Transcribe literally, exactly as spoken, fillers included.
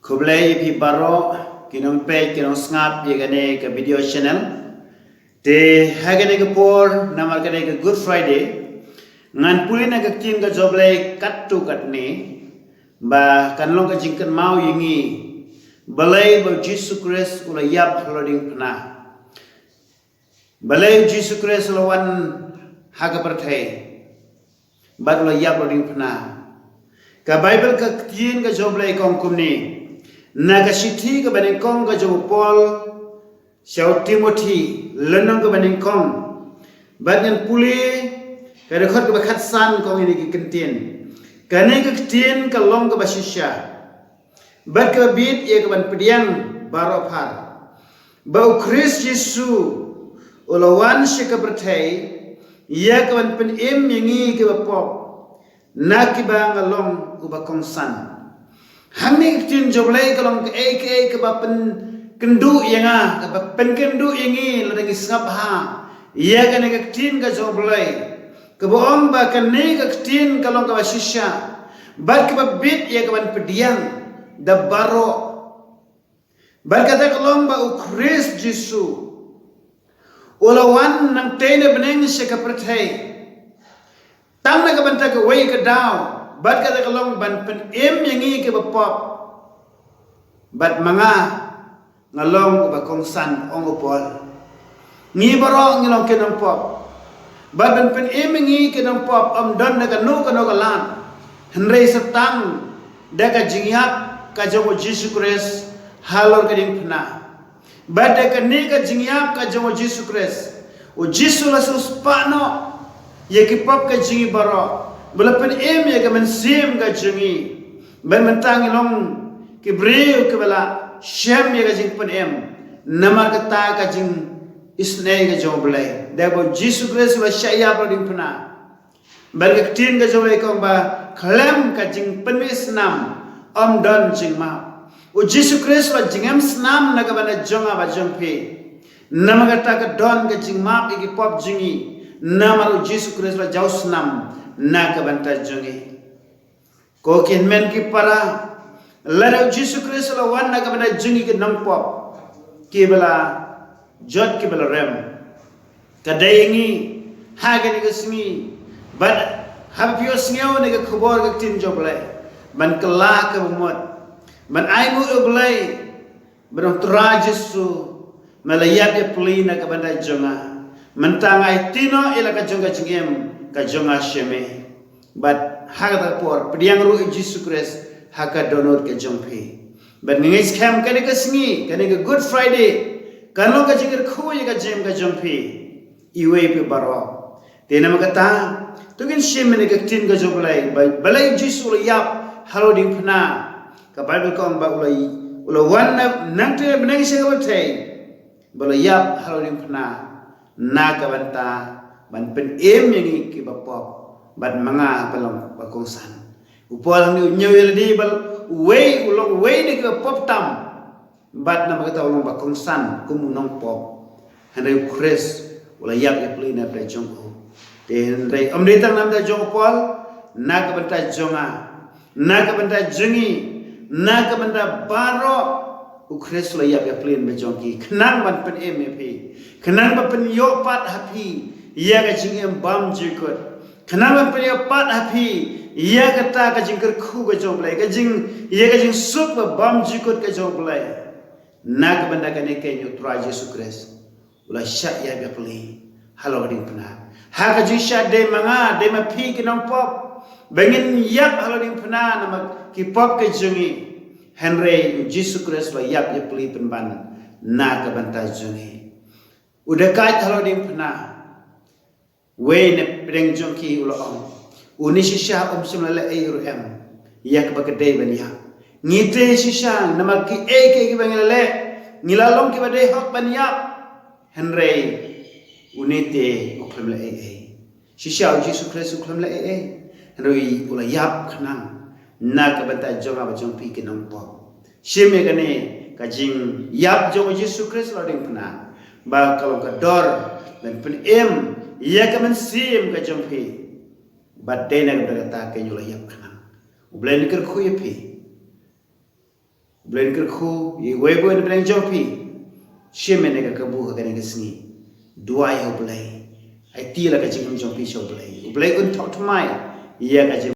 Khublei ïa phi baroh ki nongpeit ki nongsngap ïa kane ka video channel. Te ha kane ka por namar kane ka Good Friday, ngan pule na ka ktien ka jong U Blei katto katne ba kan long ka jingkynmaw ïa ngi balei ba U Jisu Khrist u la ïap halor diengphna. Balei U Jisu Khrist u la wan ha ka pyrthei bad u la ïap halor diengphna. Ka Baibl ka ktien ka jong U Blei ka ong kumne, na ka shithi kaba nyngkong ka jong u Paul sha u Timothi, lynnong kaba nyngkong. Bad ngan pule ka dkhot kaba khatsan, ka ong ïa kine ki kyntien. Kane ka ktien ka long kaba shisha bad kaba bit ïa kaban pdiang baroh phar, ba U Khrist Jisu u la wan sha ka pyrthei ïa kaban pynim ïa ngi kiba pop, na kiba nga long uba kongsan. Hangne ka ktien jong U Blei ka long kaei kaei kaba pynkynduh ïa nga, kaba pynkynduh ïa ngi lada ngi sngap bha ïa kane ka ktien ka jong U Blei, kaba ong ba kane ka ktien ka long kaba shisha bad kaba bit ïa kaban pdiang da baroh. Bad kata ka long ba U Khrist Jisu u la wan nangtei na bneng sha ka pyrthei tang na ka bynta kawei ka daw, bad kata ka long ban pynim ïa ngi kiba pop. Bad ma nga, nga long uba kongsan, ong u Paul. Ngi baroh ngi long ki nongpop. Bad ban pynim ïa ngi ki nongpop ym don da kano kano ka lad, hynrei sa tang da ka jingïap ka jong U Jisu Khrist halor ka diengphna. Bad da kane ka jingïap ka jong U Jisu Khrist, U Jisu la shu spah noh ïa ki pop ka jong ngi baroh, ba la pynim ïa ka mynsiem ka jong ngi. Bad mynta ngi long ki briew kiba la shem ïa ka jingpynim namar kata ka jingisynei ka jong U Blei, da ba U Jisu Khrist u la shah ïap halor diengphna. Bad ka ktien ka jong U Blei ka ong ba khlem ka jingpynmih snam ym don jingmap. U Jisu Khrist u la jingem snam na ka bynta jong nga bad jong phi. Namar kata ka don ka jingmap ïa ki pop jong ngi, namar U Jisu Khrist u la jaw snam na ka bynta jong ngi. Ko ki hynmen ki para, lada U Jisu Khrist u la wan na ka bynta jong ngi ki nongpop, kiba la jot kiba la rem, ka dei ïa ngi ha kane ka sngi bad haba phi ïohsngew ïa ka khubor ka ktien jong U Blei, ban kylla kaba mut, ban ainguh ïa U Blei, ban ong, Trai Jisu, me la ïap ïapli na ka bynta jong nga. Mynta nga aiti noh ïa la ka jong ka jingim ka jong nga sha me. Bad ha kata ka por pdiang ruh ïa U Jisu Khrist ha ka dohnud ka jong phi. Bad nga ngeit skhem kane ka sngi, kane ka Good Friday, kan long ka jingkyrkhu ïa ka jingim ka jong phi, iwei pa iwei baroh. Te namar kata, to ngin shim ïa ka ktien ka jong U Blei, ba, balei U Jisu u la ïap halor diengphna. Ka Baibl ka ong ba u la, u la wan na, nangtei na bneng sha ka pyrthei, ba u la ïap halor diengphna na ka bynta ban pynim ïa ngi kiba pop, bad ma nga ba long ba kongsan. U Paul hangne u ñiew ïa lade ba uwei, u long uwei na kiba pop tam. Bad namar kata u long ba kongsan kum u nongpop. Hynrei U Khrist u la ïap ïapli na ka bynta jong u. Te hynrei ym dei tang na ka bynta jong u Paul, na ka bynta jong nga, na ka bynta jong ngi, na ka bynta baroh, U Khrist u la ïap ïapli na ka bynta jong ki, khnang ban pynim ïa phi, khnang ban pynïoh pat ha phi ïa ka jingim bymjukut. Khnang ban pynïoh pat ha phi ïa kata ka jingkyrkhu ka jong U Blei, ka jing, ïa ka jingsuk ba bymjukut ka jong U Blei. Na ka bynta kane keiñ U Trai Jisu Khrist u la shah ïap ïapli halor ka diengphna. Ha ka jingshah dei ma nga, dei ma phi ki nongpop, ba ngin ïap halor diengphna namar ki pop ka jong ngi. Hynrei U Jisu Khrist u la ïap ïapli pynban na ka bynta jong ngi. U da kait halor diengphna. Wei na pdeng jong ki u la ong, une shisha um shym la leh ei ruh em ïa kaba ka dei ban ïap. Ngi te shisha namar kiei kiei kiba ngi la leh, ngi la long kiba dei hok ban ïap. Hynrei une te u khlem leh ei ei. Shisha U Jisu Khrist u khlem leh ei ei, hynrei u la ïap khnang na ka bynta jong nga bad jong phi ki nongpop. Shim ïa kane ka jingïap jong U Jisu Khrist halor diengphna ba ka long ka dor ban pynim ïa ka mynsiem ka jong phi. Bad dei na ka bynta kata keiñ u la ïap khnang. U Blei un kyrkhu ïa phi. Blei un kyrkhu ïa iwei pa iwei na pdeng jong phi. Shim ïa ka kabu ha kane ka sngi. Duwai ha U Blei. Aiti la ka jingim jong phi sha U Blei. U Blei un thoh thymmai ïa ka jingim.